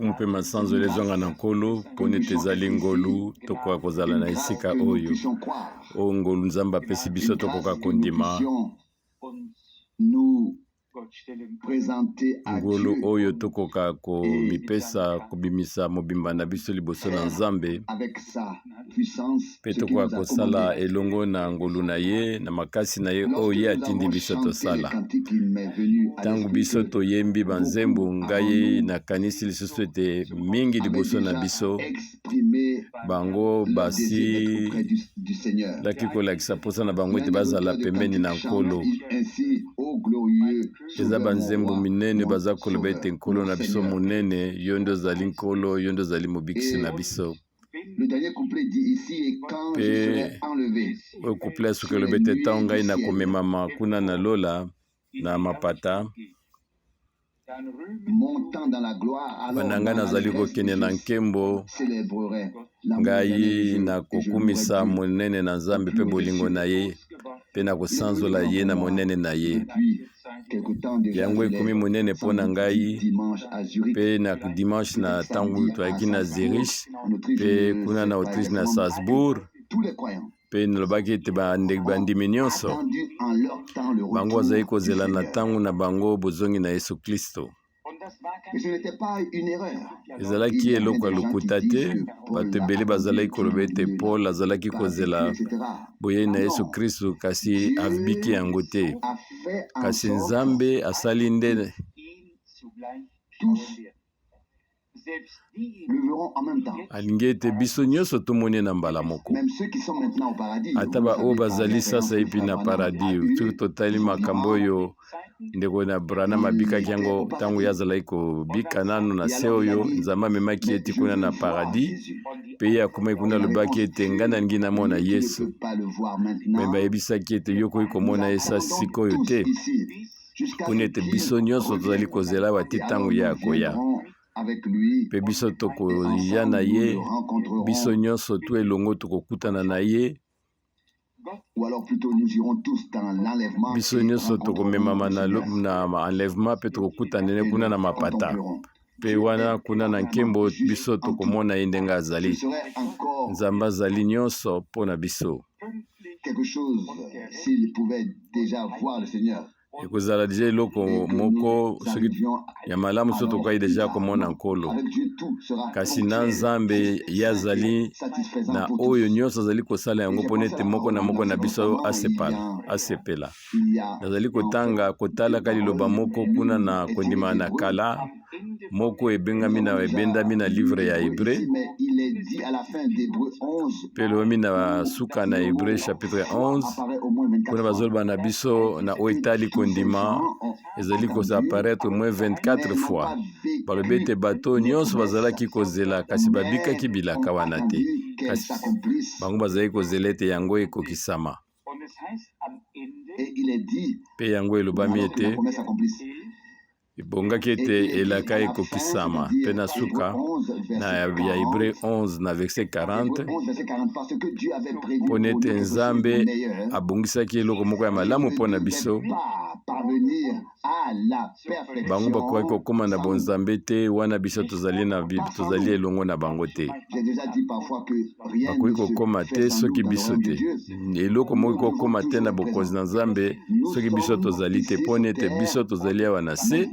Lokumu mpe masanzoli ezonga na Nkolo mpo nete ezali ngolu tokoka kozala na esika oyo. Oyo ngolu Nzambe apesi biso tokoka kondima ngolu oyo tokoka komipesa kobimisa mobimba na biso liboso na Nzambe mpe tokoka kosala elongo na ngolu na ye na makasi na ye oyo ye atindi biso tosala. Ntango biso toyembi banzembo, ngai nakanisi lisusu ete mingi liboso na biso bango basilaki kolakisa mposa na bango ete bazala pembeni na Nkolo. Eza banzembo minene baza koloba ete Nkolo na biso monene, yo nde ozali Nkolo, yo nde ozali mobikisi na biso. Mpe oyo couplet ya suka elobi ete ntango ngai nakomemama kuna na lola na mapata, Banda ngai nazali kokende na nkembo, ngai nakokumisa monene na Nzambe mpe bolingo na ye, mpe nakosanzola ye na monene na ye. Yango ekomi monene mpo na ngai, mpe na dimanche na ntango toyaki na Zurich, mpe kuna na Autriche na Salzbourg, Mpe nalobaki ete bandimi nyonso bango bazali kozela na ntango na bango bozongi na Yesu Klisto. Ezalaki eloko ya lokuta te. Bato ebele bazalaki koloba ete Paul azalaki kozela boyei na Yesu Klisto, kasi abiki yango te. Kasi Nzambe asali nde Alingi ete biso nyonso tomoni na mbala moko, ata baoyo bazali sasaipi na paradis. Soki totali makambo oyo ndeko na Branham abikaki yango ntango ye azalaki kobika nano na se oyo, Nzambe amemaki ye ti kuna na paradis, mpe ye akomaki kuna alobaki ete ngai nalingi namona Yesu. Me bayebisaki ete yo okoki komona ye sikoyo te. Mpona ete biso nyonso tozali kozela awa ti ntango ye akoya, mpe biso tokoya na ye, biso nyonso tu elongo tokokutana na ye. Biso nyonso tokomemama na, na enlèvement mpe tokokutana ne kuna na mapata, mpe wana kuna na nkembo biso tokomona ye ndenge azali. Nzambe azali nyonso mpo na biso. quelque chose s'il pouvait déjà voir le Seigneur. Ekozala deja eloko moko soki ya malamu soki tokokaki deja komona Nkolo. Kasi na Nzambe, ye azali na oyo nyonso azali kosala yango mpo ete moko na moko na biso asepala, asepela. Nazali kotanga kotalaka liloba moko kuna na kondima na kala moko ebengami na ebendami na livre ya Hebreu mpe elobami na suka na Hebreu chapitre 11 kuna bazoloba na biso na oyo etali kondima ezali kozaparaitre moins 24 fois. Balobi ete bato nyonso bazalaki kozela kasi babikaki bilaka wana te, kasi bango bazalaki kozela ete yango ekokisama. Mpe yango elobami ete ebongaki ete elaka ekokisama. Mpe na suka na ya Hebreu 11 na verset 40, mpo na ete Nzambe abongisaki eloko moko ya malamu mpo na biso, bango bakokaki kokoma na bonzambe te wana biso tozali na tozali elongo na bango te. Bakoki kokoma te soki biso te. Eloko moko ekokoma te na bokonzi na Nzambe soki biso tozali te, mpo ete biso tozali awa na se.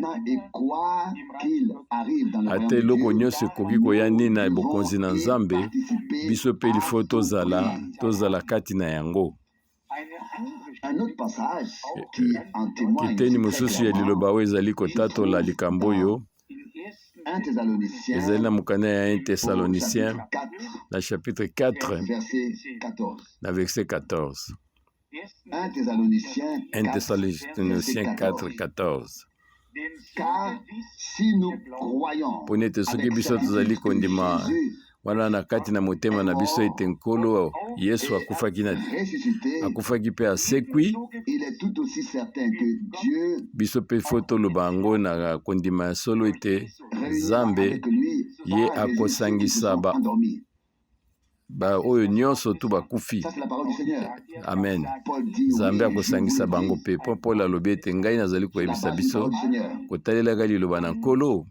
Ata eloko nyonso ekoki koya nini na bokonzi na Nzambe, biso mpe lifo tozala tozala kati na yango. Kiteni mosusu ya liloba oyo ezali kotatola likambo oyo ezali na mokanda ya 1 Thessalonicien na chapitre 4 na verset 14. 1 Thessalonicien 4 14. Mpo ete soki biso tozali kondima wana na kati na motema na biso ete Nkolo Yesu akufaki na akufaki mpe asekwi, biso mpe fo toloba yango na kondima ya solo ete Nzambe ye akosangisa ba baoyo nyonso tu bakufi. Amen. Nzambe akosangisa bango mpe mpo Paul alobi ete ngai nazali koyebisa biso kotalelaka liloba na Nkolo.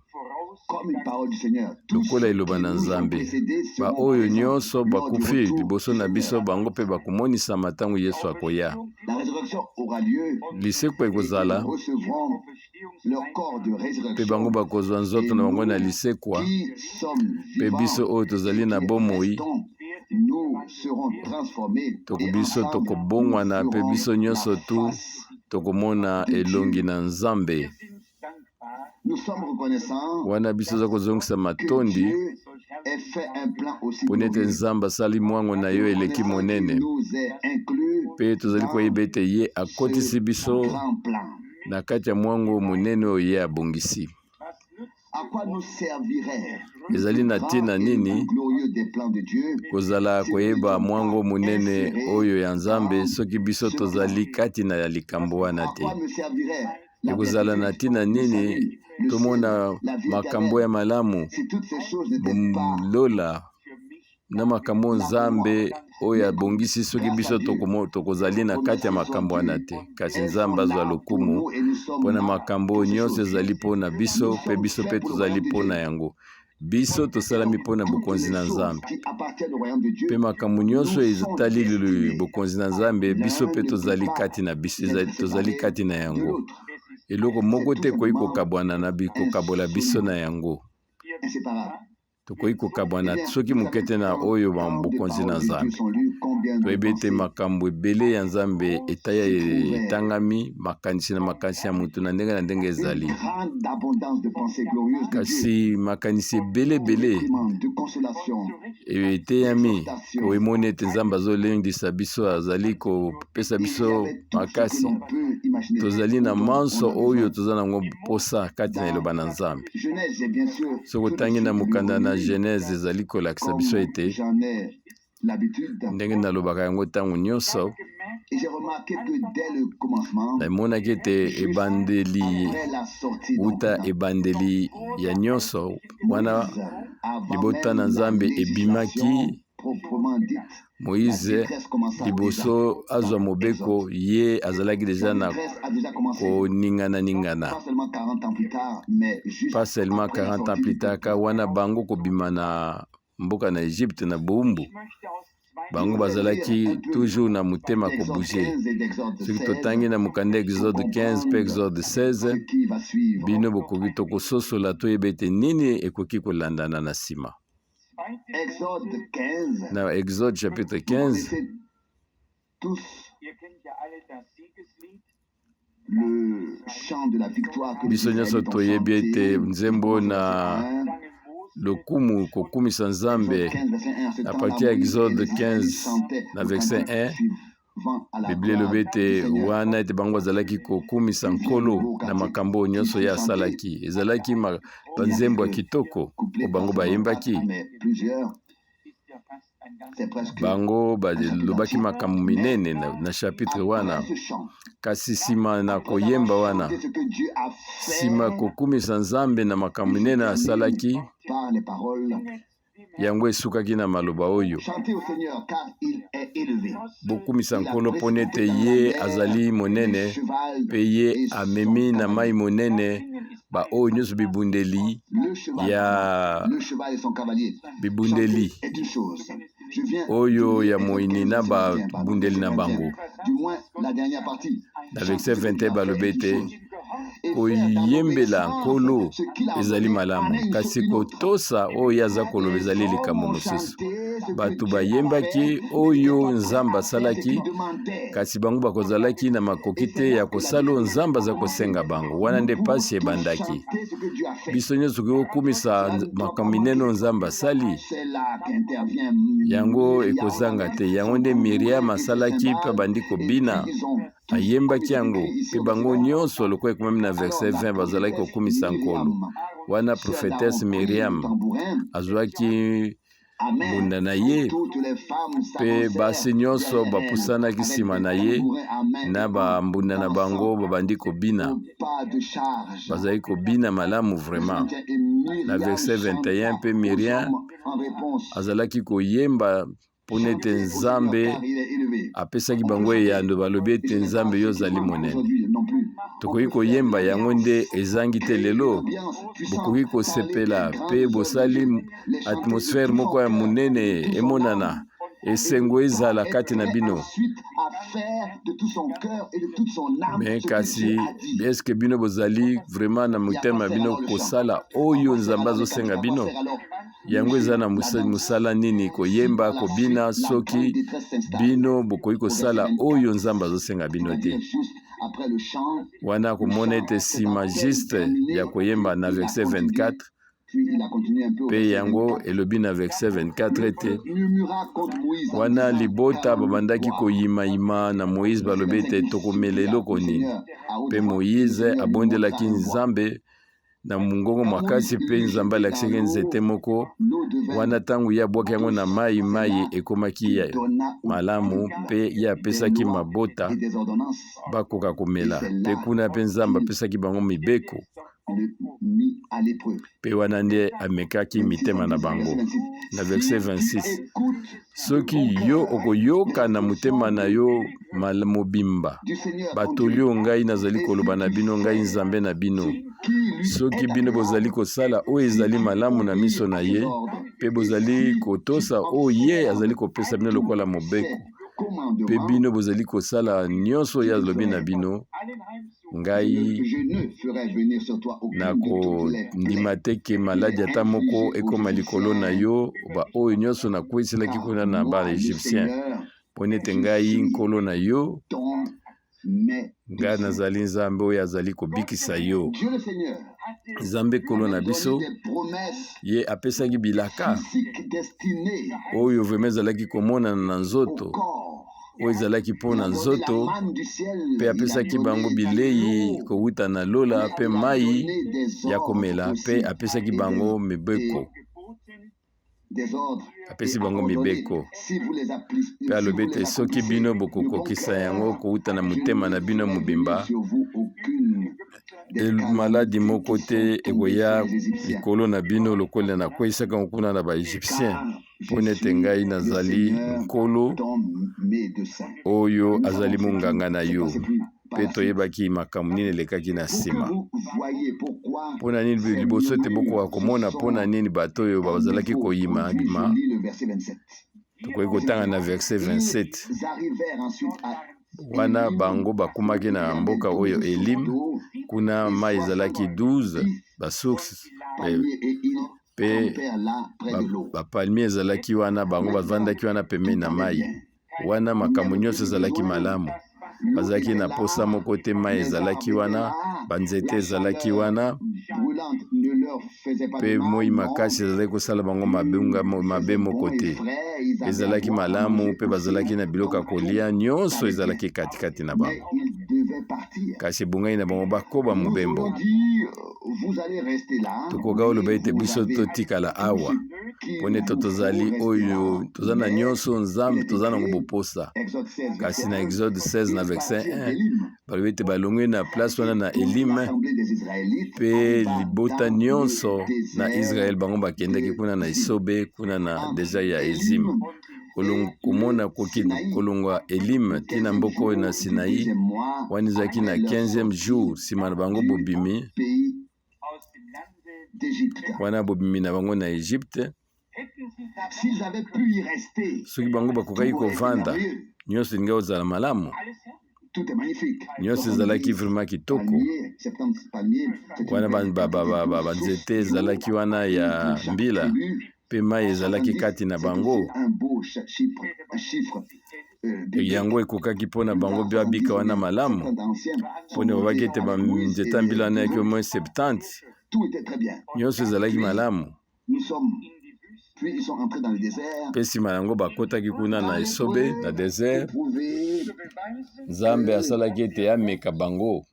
Lokola eloba na Nzambe, baoyo nyonso bakufi liboso na biso, bango mpe bakomonisama ntango Yesu akoya. Lisekwa ekozala, mpe bango bakozwa nzoto na bango na lisekwa, mpe biso oyo tozali na bomoi, toko biso tokobongwana, mpe biso nyonso tu tokomona elongi na Nzambe. Wana biso toza kozongisa matondi mpo ete Nzambe asali mwango na yo eleki monene, mpe tozali koyeba ete ye akotisi biso na kati ya mwango monene oyo ye abongisi. Ezali na ntina nini kozala koyeba mwango monene oyo ya Nzambe soki biso tozali kati na likambo wana te? Ekozala na ntina nini tomona makambo ya malamu lola na makambo Nzambe oyo abongisi soki biso tokozali na kati ya makambo wana te? Kasi Nzambe azwa lokumu mpo na makambo oyo nyonso ezali mpo na biso, mpe biso mpe tozali mpo na yango. Biso tosalami mpo na bokonzi na Nzambe, mpe makambo nyonso etali bokonzi na Nzambe, biso mpe tozali kati na biso, tozali kati na yango. Eloko moko te ekoki kokabwana na kokabola biso na yango. Tokoki kokabwana soki moke te na oyo bokonzi na Nzambe. Toyebi ete makambo ebele ya Nzambe etaya etangami, makanisi na makanisi ya moto na ndenge na ndenge ezali, kasi makanisi ebele ebele eteyami koemoni ete Nzambe azolendisa biso, azali kopesa biso makasi. Tozali na manso oyo toza nango mposa kati na eloba na Nzambe. Soki otangi na mokanda na Genèse, ezali kolakisa biso ete ndenge nalobaka yango ntango nyonso, namonaki ete ebandeli, uta ebandeli ya nyonso wana libota na Nzambe ebimaki, Moïse liboso azwa mobeko, ye azalaki deja na koningana-ningana. Pas seulement 40 ans plus tard, ka wana bango kobima na mboka na Egypte na bowumbu, bango bazalaki toujours na motema kobouger. Soki totangi na mokanda Exode 15 mpe Exode 16, bino bokoki tokososola, toyeba ete nini ekoki kolandana na nsima. Na Exode chapitre 15, biso nyonso toyebi ete nzembo na lokumu kokumisa Nzambe, à partir ya Exode 15 na verset 1, Biblia elobi ete wana ete bango bazalaki kokumisa Nkolo na makambo oyo nyonso ye asalaki. Ezalaki banzembo ya kitoko oyo bango bayembaki. Bango balobaki makambo minene na chapitre wana. Kasi nsima na koyemba wana, nsima kokumisa Nzambe na makambo minene asalaki, yango esukaki na maloba oyo: bokumisa Nkolo mpo ete ye azali monene, mpe ye amemi na mai monene baoyo nyonso bibundeli ya bibundeli oyo ya moyini na babundeli na bango. Na verset 21 balobi ete koyembela Nkolo ezali malamu, kasi kotosa oyo ye aza koloba ezali likambo mosusu. Bato bayembaki oyo Nzambe asalaki, kasi bango bakozalaki na makoki te ya kosala oyo Nzambe aza kosenga bango. Wana nde pasi ebandaki. Biso nyonso tokoki kokumisa makambo minene oyo Nzambe asali, yango ekozanga te. Yango nde Miriam asalaki mpe abandi kobina, ayembaki yango, mpe bango nyonso, lokola ekomami na verset 20, bazalaki kokumisa Nkolo. Wana prophétesse Miriam azwaki mbunda na ye, mpe basi nyonso bapusanaki nsima na ye na bambunda na bango, babandi kobina, bazali kobina malamu vraiment. Na verset 21 mpe Miriam azalaki koyemba mpona ete Nzambe apesaki bango eyando, balobi ete Nzambe, yo ozali monene. Tokoki koyemba yango nde ezangi te lelo. Bokoki kosepela mpe bosali atmosphère moko ya monene emonana, esengo ezala kati na bino. Me kasi eske bino bozali vraiment na motema bino kosala oyo Nzambe azosenga bino? Yango eza na mosala nini koyemba, kobina, soki bino bokoki kosala oyo Nzambe azosenga bino te? Wana komona ete nsima juste ya koyemba na verset 24, mpe yango elobi na verset 24 ete wana libota babandaki koyimayima na Moïse, balobi ete tokomela eloko nini? Mpe Moïse abondelaki Nzambe na mongongo makasi, mpe Nzambe alakisaki nzete moko wana. Ntango ye abwaki yango na mai, mai ekomaki ya malamu, mpe ye apesaki mabota bakoka komela. Mpe kuna mpe Nzambe apesaki bango mibeko, mpe wana nde amekaki mitema na bango. Na verset 26, soki yo okoyoka na motema na yo mobimba batoli oyo ngai nazali koloba na bino, ngai Nzambe na bino, soki bino bozali kosala oyo ezali malamu na miso na ye, mpe bozali kotosa oyo ye azali kopesa bino lokola mobeko, mpe bino bozali kosala nyonso oyo alobi na bino, ngai nakondima te ke maladi ata moko ekoma likolo na yo, baoyo nyonso nakweselaki kuna na ba-Egyptien, mpo nete ngai Nkolo na yo, ngai nazali Nzambe oyo azali kobikisa yo. Nzambe Nkolo na biso, ye apesaki bilaka oyo vraimen ezalaki komonana na nzoto, oyo ezalaki mpo na nzoto, mpe apesaki bango bilei kowuta na lola mpe mai ya komela, mpe apesaki bango mibeko. Apesi bango mibeko mpe alobi ete soki bino bokokokisa yango kowuta na motema na bino mobimba, maladi moko te ekoya likolo na bino lokola nakweisaka yango kuna na ba-Egyptien, mpo nete ngai nazali Nkolo oyo azali monganga na yo. Mpe toyebaki makambo nini elekaki na nsima. Mpo na nini liboso ete bokoka komona mpo na nini bato oyo bazalaki koyima-yima, tokoki kotanga na verset 27. Wana bango bakomaki na mboka oyo Elim, kuna mai ezalaki 12 basource mpe bapalmier ezalaki wana, bango bavandaki wana pembeni na mai. Wana makambo nyonso ezalaki malamu, bazalaki na posa moko te, mai ezalaki wana, banzete ezalaki wana, mpe moi makasi ezalaki kosala bango mabe moko te. Ezalaki malamu mpe bazalaki na biloko ya kolia, nyonso ezalaki katikati na bango. Kasi ebongaki na bango bakoba mobembo. Tokoka oloba ete biso totikala awa mpo nete tozali oyo toza na nyonso, Nzambe toza nango boposa. Kasi na Exode 16 na verset 1, balobi ete balongwe na place wana na Elime, mpe libota nyonso na Israel bango bakendaki kuna na esobe, kuna na deja ya Ezim. Komona kolongwa Elim tina mboka oyo na Sinai, wana ezalaki na 15e jour nsima na bango bobimi, wana bobimi na bango na Egypte. Soki bango bakokaki kovanda, nyonso elingi kozala malamu, nyonso ezalaki vraiment kitoko. Wana banzete ezalaki wana ya mbila, mpe mai ezalaki kati na bango, yango ekokaki mpo na bango babika wana malamu, mpo na babaki ete banzete ya mbila wana yaki au moins 70, nyonso ezalaki malamu. Mpe nsima yango bakotaki kuna na esobe, na desert. Nzambe asalaki ete ameka bango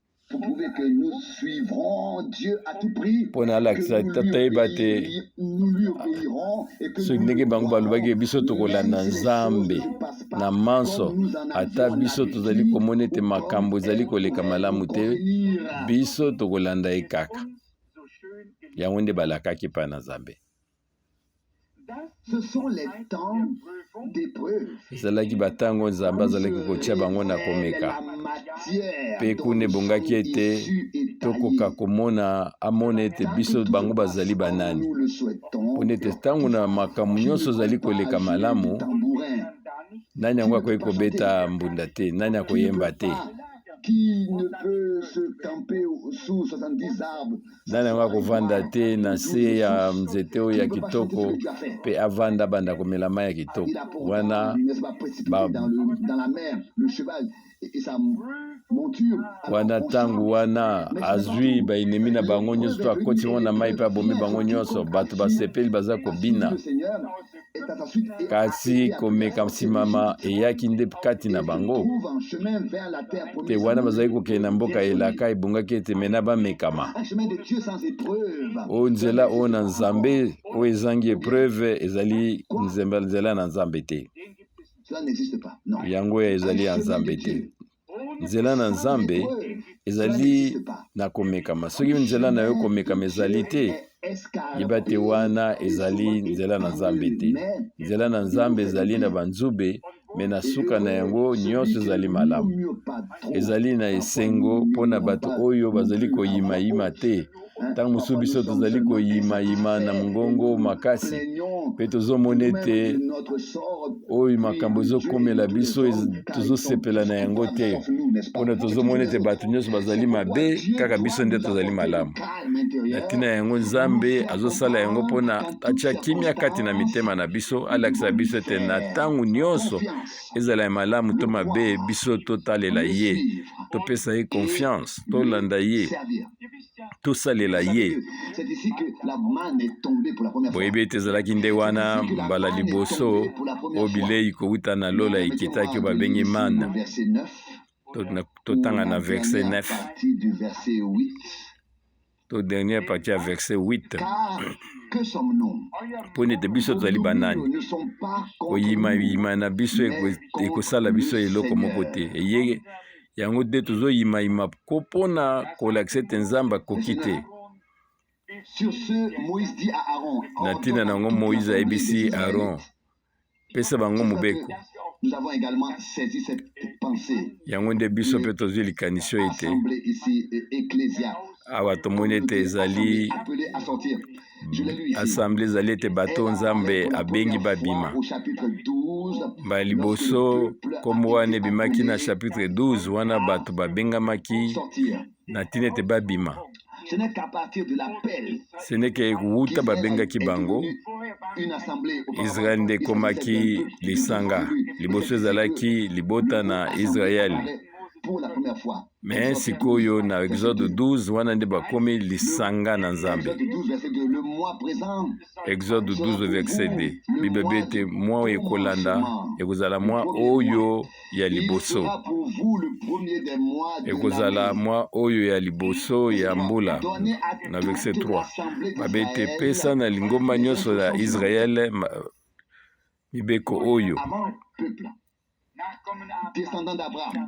mpo na alakisa tata yeba te soki ndenge bango balobaki, biso tokolanda Nzambe na manso, ata biso tozali komona ete makambo ezali koleka malamu te, biso tokolanda ye kaka. Yango nde balakaki epai na Nzambe. Ezalaki batango Nzambe azalaki kotia bango na komeka. Mpe kuna ebongaki ete tokoka komona, amona ete biso bango bazali banani, mpona ete ntango na makambo nyonso ezali koleka malamu, nani yango akoki kobeta mbunda te, nani akoyemba te? Nani yango akovanda te na nse ya nzete oyo ya kitoko mpe avanda banda komela mai ya kitoko wana ba, wana ntango wana azwi baenemi na bango nyonso to akoti bango na mai mpe abomi bango nyonso, bato basepeli baza kobina. Kasi komeka nsimama eyaki nde kati na bango te. Wana bazali kokende na mboka elaka, ebongaki ete mena bamekama. Oyo nzela oyo na Nzambe oyo ezangi epreuve ezali nzela na Nzambe te. Yango ezali ya Nzambe te. Nzela na Nzambe ezali na komekama. Soki nzela na yo komekama ezali te, yeba te wana ezali nzela na Nzambe te. Nzela na Nzambe ezali na banzube, me na suka na yango nyonso ezali malamu. Ezali na esengo mpo na bato oyo bazali koyimayima te. Ntango mosusu biso tozali koyimayima na mongongo makasi mpe tozomona ete oyo makambo ezokomela biso tozosepela na yango te, mpona tozomona ete bato nyonso bazali mabe, kaka biso nde tozali malamu. Na ntina yango Nzambe azosala yango mpona atya kimia kati na mitema na biso, alakisa biso ete na ntango nyonso, ezala ya malamu to mabe, biso totalela ye, topesa ye confiance, tolanda ye, tosalela ye. Boyebi ete ezalaki nde wana mbala liboso oyo bilei kowuta na lola ekitaki, oyo babengi mana. Totanga na verset 9 to dernière partie ya verset 8. Mpo ete biso tozali banani? Koyimayima na biso ekosala biso eloko moko te. Eye yango te tozoyimayima ko mpona kolakisa ete Nzambe akoki te. Na ntina na yango Moïse ayebisi Aaron, pesa bango mobeko. Yango nde biso mpe tozwi likanisi oyo ete awa tomoni ete ezali assemble, ezali ete bato Nzambe abengi babima. Mbala liboso nkombo wana ebimaki na chapitre 12, wana bato babengamaki na ntina ete babima. Seneke wuta babengaki bango, Israel nde ekomaki lisanga. Liboso ezalaki libota na Israel, me sikoyo na Exode 12 wana nde bakomi lisanga na Nzambe. Exode 12 verset 2, Bible elobi ete mwa oyo ekolanda ekozala mwa oyo ya liboso, ekozala mwa oyo ya liboso ya mbula. Na verset 3 babe ete pesa na lingomba nyonso ya Israele mibeko oyo.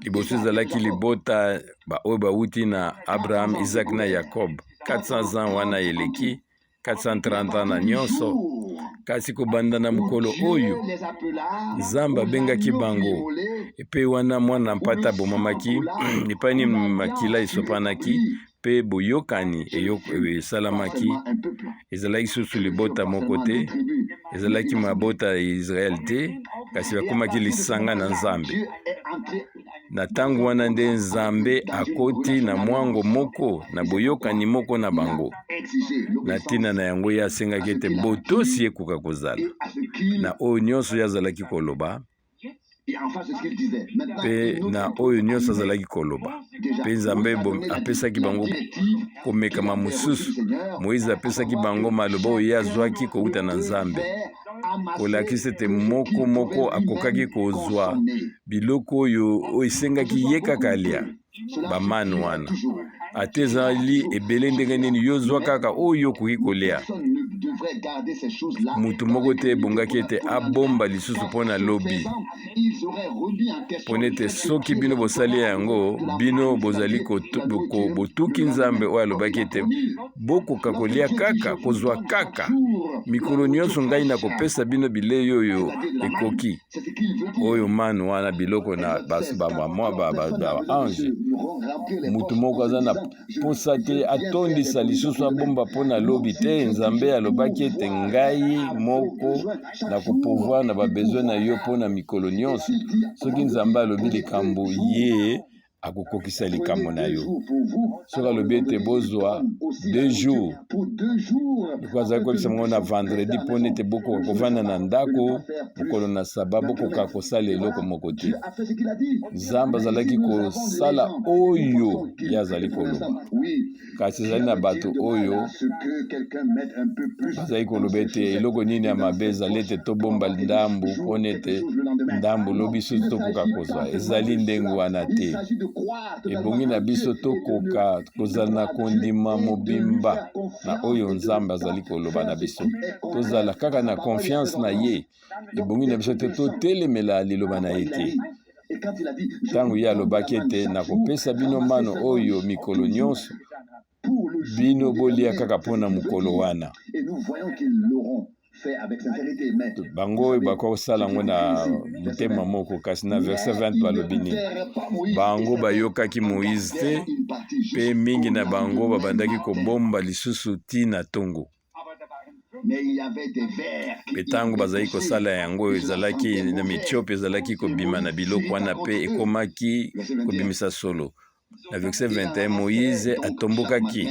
Liboso ezalaki libota baoyo bawuti na Abraham, Isaac na Jacob. 400 ans wana eleki, 430 ans na nyonso. Kasi kobanda na mokolo oyo Nzambe abengaki bango, epai wana mwana mpata abomamaki, epai nini makila esopanaki mpe boyokani esalamaki, ezalaki susu libota moko te, ezalaki mabota ya Israel te, kasi bakomaki lisanga na Nzambe. Na ntango wana nde Nzambe akoti na mwango moko, na boyokani moko na bango. Na ntina na yango, ye asengaki ete botosi ekoka kozala na oyo nyonso ye azalaki koloba mpe na oyo nyonso azalaki koloba. Mpe Nzambe apesaki bango komekama mosusu. Moize apesaki bango maloba oyo ye azwaki kowuta na Nzambe, kolakisa ete moko moko akokaki kozwa biloko oyo oyo esengaki ye kaka alia bamane wana, ata ezali ebele ndenge nini, yo zwa kaka oyo okoki kolia. Moto moko te ebongaki ete abomba lisusu mpo na lobi, mpo ete soki bino bosali yango, bino bozali botuki Nzambe oyo alobaki ete bokoka kolia kaka, kozwa kaka mikolo nyonso ngai nakopesa bino bilei oyo ekoki. Oyo manu wana biloko na bamwa ba ange. Moto moko aza na mposa te atondisa lisusu, abomba mpo na lobi te. Nzambe alobaki ete ngai moko na kopourvoir na babesoin na yo mpo na mikolo nyonso. Soki Nzambe alobi likambo, ye akokokisa likambo na yo. Soki alobi ete bozwa 2 jours, lokola azali koyebisa bango na vendredi, mpo ete bokoka kovanda na ndako mokolo na sabbat, bokoka kosala eloko moko te. Nzambe azalaki kosala oyo ye azali koloba, kasi ezali na bato oyo bazali koloba ete eloko nini ya mabe ezali ete tobomba ndambu mpona ete ndambu lobi susu tokoka kozwa. Ezali ndenge wana te. Ebongi na biso tokoka kozala na kondima mobimba na oyo Nzambe azali koloba na biso, tozala kaka na confiance na ye. Ebongi na biso te totelemela liloba na ye te. Ntango ye alobaki ete nakopesa bino mano oyo mikolo nyonso, bino bolia kaka mpona mokolo wana. Bango oyo bakoki kosala yango na motema moko. Kasi na verset 20 balobi nini? Bango bayokaki Moïse te, mpe mingi na bango babandaki kobomba lisusu ntina ntongo. Mpe ntango bazalaki kosala yango, ezalaki na mitiope, ezalaki kobima na biloko wana mpe ekomaki kobimisa solo. Na verset 21, Moïse atombokaki,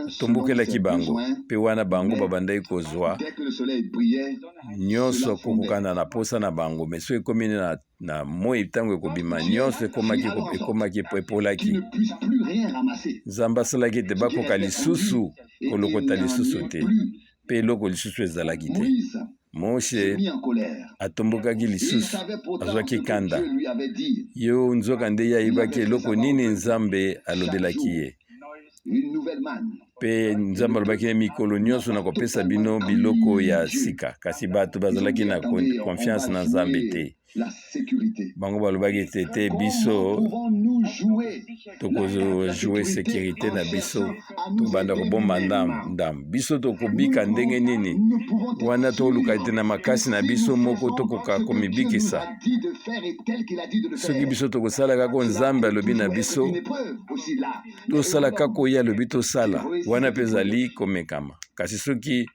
atombokelaki bango, mpe wana bango babandaki kozwa nyonso kokokana na posa na bango. Mais soki ekomi na moi, ntango ekobima, nyonso ekomaki epolaki. Nzambe asalaki ete bakoka lisusu kolokota lisusu te, mpe eloko lisusu ezalaki te. Mose atombokaki lisusu, azwaki kanda. Yo nzoka nde ye ayebaki eloko nini Nzambe alobelaki ye. Mpe Nzambe alobaki ye mikolo nyonso na kopesa bino biloko ya sika, kasi bato bazalaki na confiance na Nzambe te. Bango balobaki ete te, biso tokozojouer sécurité na biso, tobanda kobomba ndambu, biso tokobika ndenge nini wana? Toluka ete na makasi na biso moko tokoka komibikisa. Soki biso tokosala kaka Nzambe alobi na biso tosala, kaka oyo alobi tosala, wana mpe ezali komekama. Kasi soki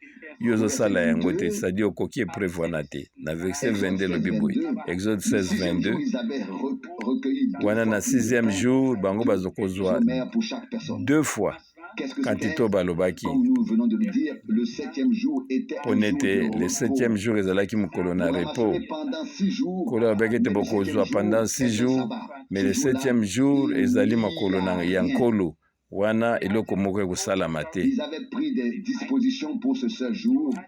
yo ozosala yango te, c'est-à-dire okoki épreuve wana te. Na verset 22 elobi boye, Exode 16 22, wana na sixième jour bango bazokozwa deux fois quantité oyo balobaki, mpona ete le septième jour ezalaki mokolo na repos. Nkolo alobaki ete bokozwa pendant 6 jours, mais le septième jour ezali mokolo na ya Nkolo, wana eloko moko ekosalama te.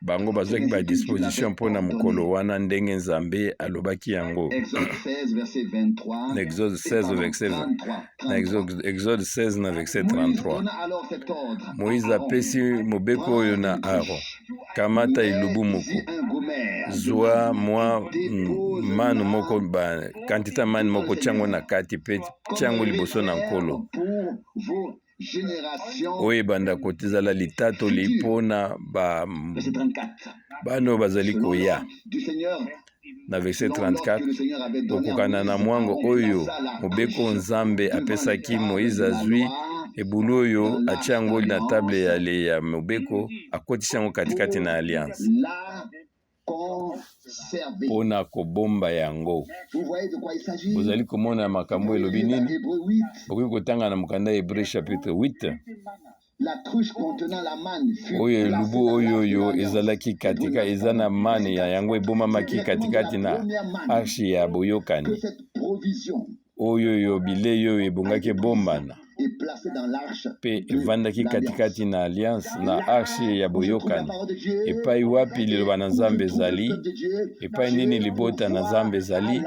Bango bazwaki badisposition mpona mokolo wana ndenge Nzambe alobaki yango. Na Exode 16 verset, na Exode 16 na verset 33, Moïse apesi mobeko oyo na Aaron: kamata elubu moko, zwa mwa manu moko, ba quantité ya mani moko, tiango na kati mpe tiango liboso na Nkolo, oyo ebanda kotezala litatoli mpona bana oyo bazali koya. Na verset 34, kokokana na mwango oyo mobeko Nzambe apesaki Moïse, azwi ebulu oyo, atia yango na table ya mobeko, akotisi yango katikati na alliance mpona kobomba yango. Bozali komona makambo elobi nini? Bokoki kotanga na mokanda Hébreu chapitre 8. Oyo elubu oyo ezalaki katika, eza na mane ya yango, ebomamaki katikati na arche ya boyokani. Oyo bilei oyo ebongaki ebombana mpe evandaki katikati na alliance, na arche ya boyokani, epai wapi liloba na Nzambe ezali, epai nini libota na Nzambe ezali.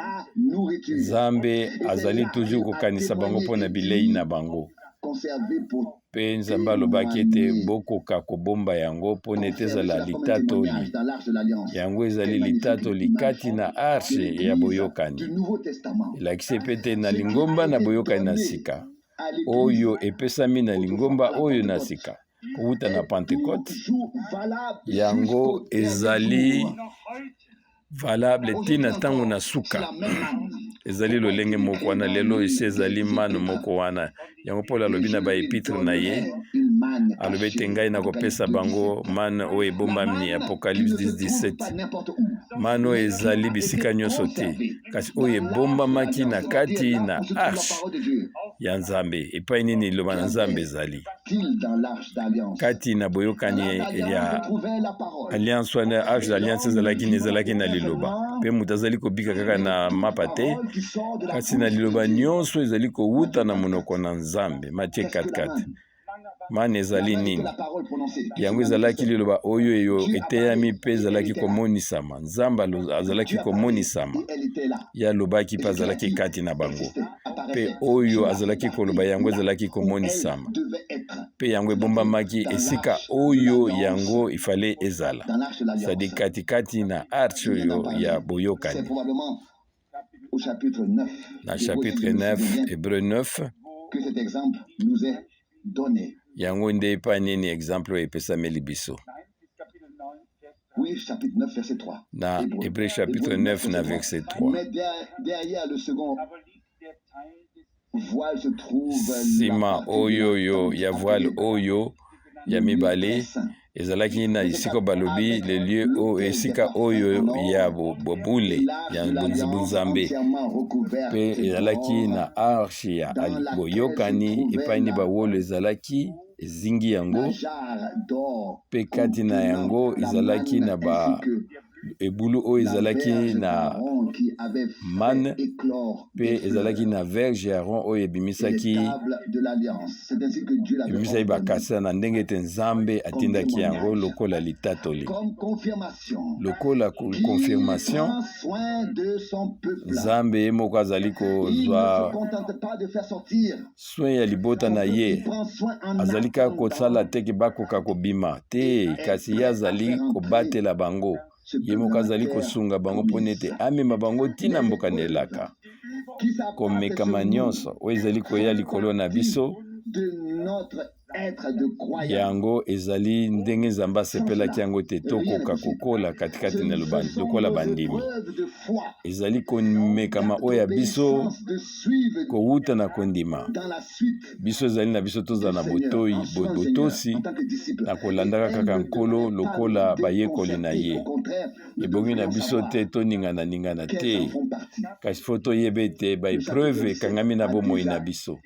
Nzambe azali toujours kokanisa bango mpona bilei na bango. Mpe Nzambe alobaki ete bokoka kobomba yango mpo na ete ezala litatoli. Yango ezali litatoli kati na arche ya boyokani. Elakisi mpe ete na lingomba na boyokani na sika, oyo epesami na lingomba oyo na sika kowuta na Pantekote, yango ezali valable ti na ntango na suka. Ezali lolenge moko wana lelo, esi ezali mano moko wana. Yango Paul alobi na baepitre na ye, alobi ete ngai nakopesa bango mane oyo ebombami, Apocalypse 10 17, mane oyo ezali bisika nyonso te, kasi oyo ebombamaki na kati na arche ya Nzambe. Epai nini liloba na Nzambe ezali? Kati na boyokani ya alliance wana, arche d'alliance ezalaki na ezalaki na liloba, mpe moto azali kobika kaka na mapa te, kasi na liloba nyonso ezali kowuta na monoko na Nzambe. Matie 4:4. Mana ezali nini? Yango ezalaki liloba oyo eyo eteyami mpe ezalaki komonisama. Nzambe azalaki komonisama, ye alobaki mpe azalaki kati na bango, mpe oyo azalaki koloba yango ezalaki komonisama, mpe yango ebombamaki esika oyo yango ifale ezala, sadi katikati na arche oyo ya boyokani. Na chapitre 9, Hébreu 9, yango nde epai nini exemple oyo epesameli biso. Oui, chapitre 9, verset 3. Na Hébreu chapitre 9 na verset 3. Mais derrière le second voile se trouve nsima oyo oyo ya voile oyo ya mibale ezalaki na esika balobi le lieu oyo, esika oyo ya bobule ya bunzambe, mpe ezalaki na arche ya boyokani, epai ni bawolo ezalaki ezingi yango, mpe kati na yango ezalaki na ba ebulu oyo ezalaki na manne, mpe ezalaki na verge ya rond oyo ebimisaki bakasa, na ndenge ete Nzambe atindaki yango lokola litatoli, lokola confirmation. Nzambe ye moko azali kozwa soin ya libota na ye. Azali kaka kosala te ke bakoka kobima te, kasi ye azali kobatela bango. Ye moko azali kosunga bango mpona ete amema bango ntina mboka na elaka. Komekama nyonso oyo ezali koya likolo na biso, yango ezali ndenge Nzambe asepelaki yango te tokoka kokola katikati na lokola bandimi. Ezali komekama oyo ya biso kowuta na kondima. Biso ezali na biso tozala na botoi, botosi na kolandaka kaka Nkolo lokola bayekoli na ye. Ebongi na biso te toningana-ningana te, kasi fo toyeba ete baepreuve ekangami na bomoi na biso.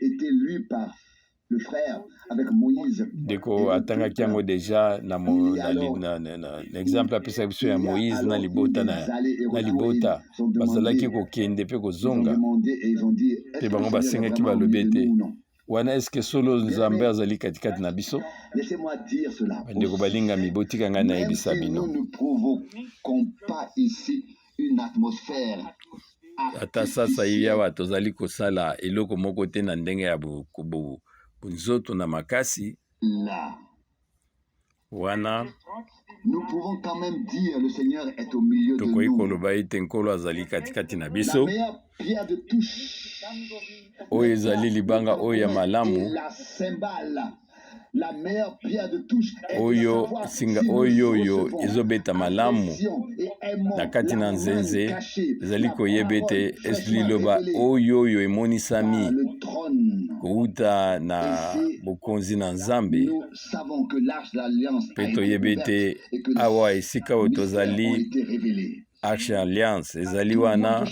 Ndeko atangaki yango deja na, na, na, na, na, na exemple apesaki biso ya Moïse na libota na libota bazalaki kokende mpe kozonga, mpe bango basengaki, balobi ete wana eske solo Nzambe azali katikati na biso? Bandeko balingami, botika ngai nayebisa bino, ata sasa awa tozali kosala eloko moko te na ndenge ya bonzoto na makasi wana, tokoki koloba ete Nkolo azali katikati na biso. Oyo ezali libanga oyo ya malamu, oyo singa oyo oyo ezobeta malamu na kati na nzenze, ezali koyeba ete liloba oyo oyo emonisami kowuta na bokonzi na Nzambe. Mpe toyebi ete awa esika oyo tozali, arche alliance ezali wana,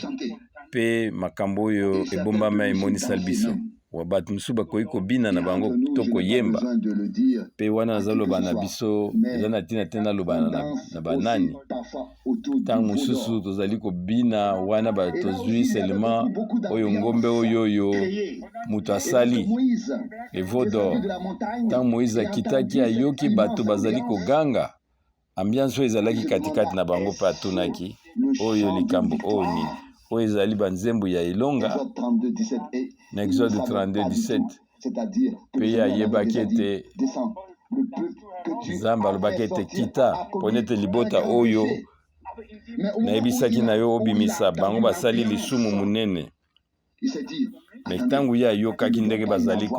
mpe makambo oyo ebombama emonisa biso. Wa bato mosusu bakoki kobina na bango to koyemba, mpe wana nazaloba na biso, eza na ntina te naloba na banani. Ntango mosusu tozali kobina wana, tozwi seulement oyo ngombe oyo oyo moto asali, le veau d'or. Ntango Moïse akitaki, ayoki bato bazali koganga, ambiance oyo ezalaki katikati na bango, mpe atunaki oyo likambo oyo nini? Oyo ezali banzembo ya elonga. Na Exode 32 17. Mpe ye ayebaki ete Nzambe alobaki ete kita, mpo ete libota oyo nayebisaki na yo obimisa bango basali lisumu monene. Me ntango ye ayokaki ndenge bazali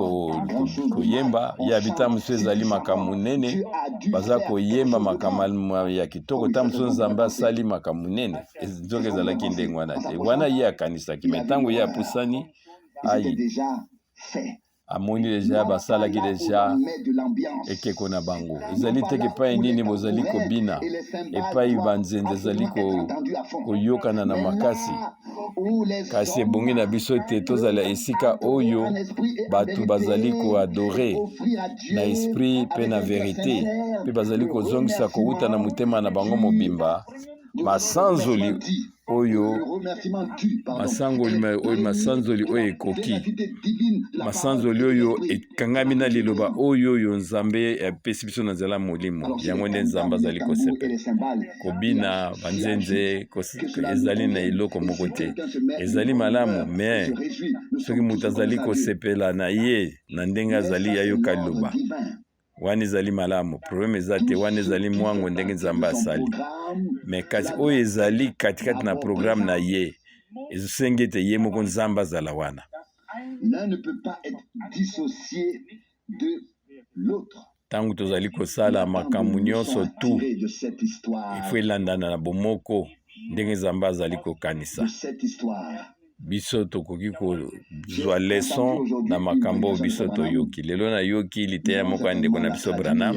koyemba, ye abi ntango mosusu ezali makambo monene, baza koyemba makambo ya kitoko, ntango mosusu Nzambe asali makambo monene. Nzoka ezalaki ndenge wana te. Wana ye akanisaki, me ntango ye apusani, ai amoni deja basalaki deja ekeko na bango. Ezali te epai nini bozali kobina, epai banzenze ezali koyokana na makasi, kasi ebongi na biso ete tozala esika oyo bato bazali koadore na esprit mpe na verite, mpe bazali kozongisa kowuta na motema na bango mobimba masanzoli oyo masangoli oyo masanzoli oyo ekoki, masanzoli oyo ekangami na liloba oyo oyo Nzambe apesi biso na nzela Molimo. Yango nde Nzambe azali kosepela. Kobina banzenze ezali na eloko moko te, ezali malamu, me soki moto azali kosepela na ye na ndenge azali ayoka liloba wana, ezali malamu, problème eza te. Wana ezali mwango ndenge Nzambe asali. Me kasi oyo ezali katikati na programme na ye, ezosengi ete ye moko Nzambe azala wana. L'un ne peut pas être dissocié de l'autre. Ntango tozali kosala makambo nyonso tu, ifo elandana na bomoko ndenge Nzambe azali kokanisa. Biso tokoki kozwa leson na makambo oyo biso toyoki lelo. Nayoki liteya moko ya ndeko na biso Branham,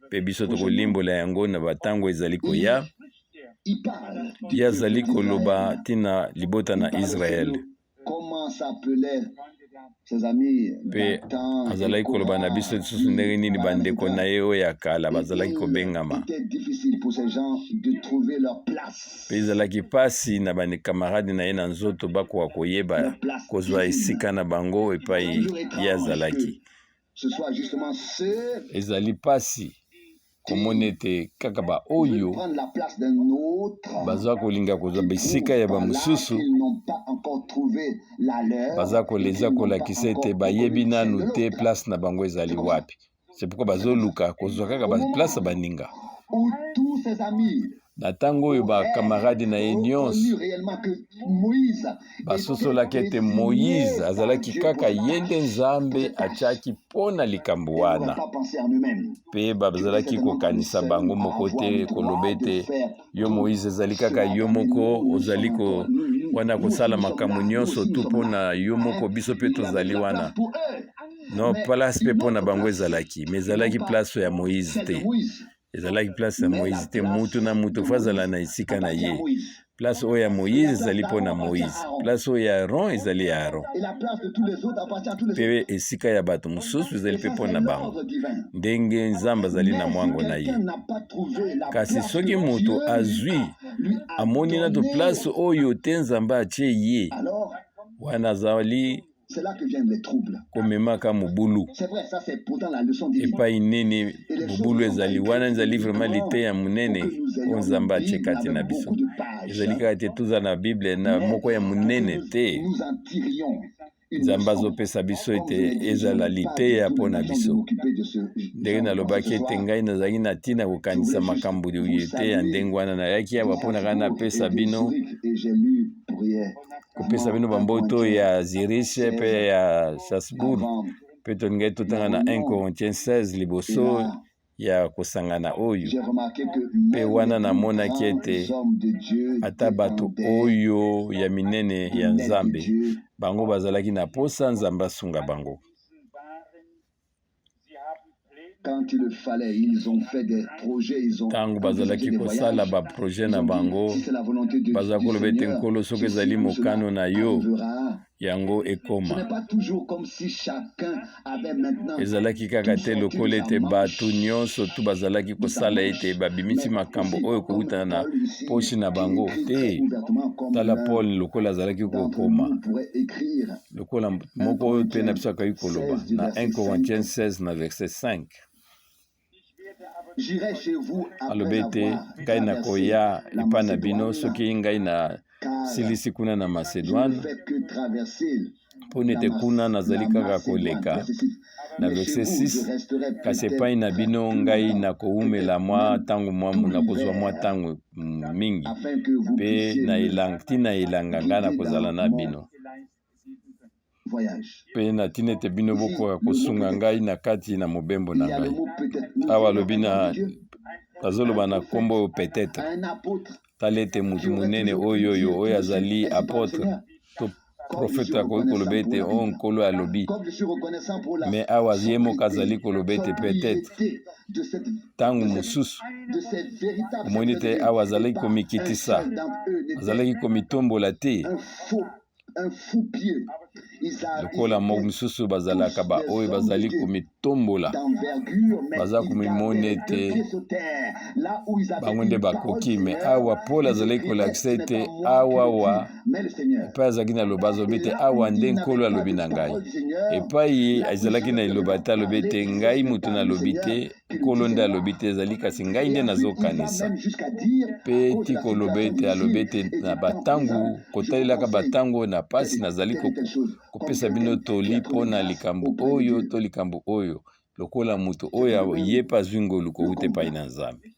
mpe biso tokolimbola yango na batango ezali koya. Ye azali koloba ntina libota na Israele, mpe azalaki koloba na biso lisusu ndenge nini bandeko na ye oyo ya kala bazalaki kobengama. Mpe ezalaki mpasi na bakamarade na ye na nzoto bakoka koyeba kozwa esika na bango epai ye azalaki. Ezali mpasi komona ete kaka baoyo baza kolinga kozwa bisika ya bamosusu baza koleza kolakisa ete bayebi nanu te place na bango ezali wapi. C'est pourquoi bazoluka kozwa kaka baplace ya baninga. Na ntango oyo bakamarade na ye nyonso basosolaki ete Moïse azalaki kaka ye nde Nzambe atiaki mpo na likambo wana, mpe bazalaki kokanisa bango moko te, koloba ete yo Moïse ezali kaka yo moko ozali ko wana kosala makambo nyonso tu mpo na yo moko, biso mpe tozali wana. No, place mpe mpo na bango ezalaki, mais ezalaki place ya Moïse te, ezalaki place ya Moïse te. Mutu na mutu fo azala na esika na ye. Place oyo ya Moïse ezali mpo na Moïse, place oyo ya Aaron ezali ya Aaron, mpe esika ya bato mosusu ezali mpe mpo na bango, ndenge Nzambe azali na mwango na ye. Kasi soki moto azwi, amoni nato place oyo te Nzambe atie ye wana, azali komemaka mobulu. Epai nini mobulu ezali wana, ezali vraiment liteya monene oyo Nzambe atie kati na biso. Ezali kaka te toza na Bible na moko ya monene te. Nzambe azopesa biso ete ezala liteya mpo na biso. Ndenge nalobaki ete ngai nazalaki na ntina kokanisa makambo te ya ndenge wana, nayaki awa mpo na kaka napesa bino, kopesa bino bamboto ya Zurich mpe ya Strasbourg, mpe tolingai totanga na 1 Corinthiens 16 liboso ya kosangana oyo. Mpe wana namonaki ete ata bato oyo ya minene ya Nzambe, bango bazalaki na posa Nzambe asunga bango. Quand il le fallait, ils ont fait des projets, ils ont Ntango bazalaki kosala baprojet na bango, baza koloba ete: "Nkolo, soki ezali mokano na yo, yango ekoma." Ezalaki kaka te lokola ete bato nyonso tu bazalaki kosala ete babimisi makambo oyo kowuta na poshi na bango te. Tala Paul lokola azalaki kokoma, lokola moko oyo mpe na biso akoki koloba na 1 Corinthiens 16 na verset 5. Alobi ete: "Ngai nakoya epai na bino soki ngai na silisi kuna na Macédoine, Mpo nete kuna nazali kaka koleka na verset 6, kasi epai na bino ngai nakowumela mwa ntango mwa nakozwa mwa ntango mingi, mpe na elanga ntina elanga ngai nakozala na bino, mpe na ntina ete bino bokoka kosunga ngai na kati na mobembo na ngai. Awa alobi na azoloba na nkombo oyo peut-être. Tala ete motu monene oyo oyo oyo azali apôtre to prophète akoki koloba ete o oh, Nkolo alobi, mais awa ye moko azali koloba ete peut-être ntango mosusu. Omoni te, awa azalaki komikitisa, azalaki komitombola te lokola mosusu bazalaka, baoyo bazali komitombola, baza komimona ete bango nde bakoki. Mais awa Paul azalaki kolakisa ete awawa epai azalaki na loba, azobi ete awa nde Nkolo alobi na ngai. Epai ezalaki na eloba te, alobi ete ngai moto nalobi te, Nkolo nde alobi te, ezali kasi ngai nde nazokanisa. Mpe ti koloba ete alobi ete na batango kotalelaka batango na pasi, nazali kopesa bino toli mpo na likambo oyo to likambo oyo, lokola moto oyo ye mpe azwi ngolu kowuta epai na Nzambe.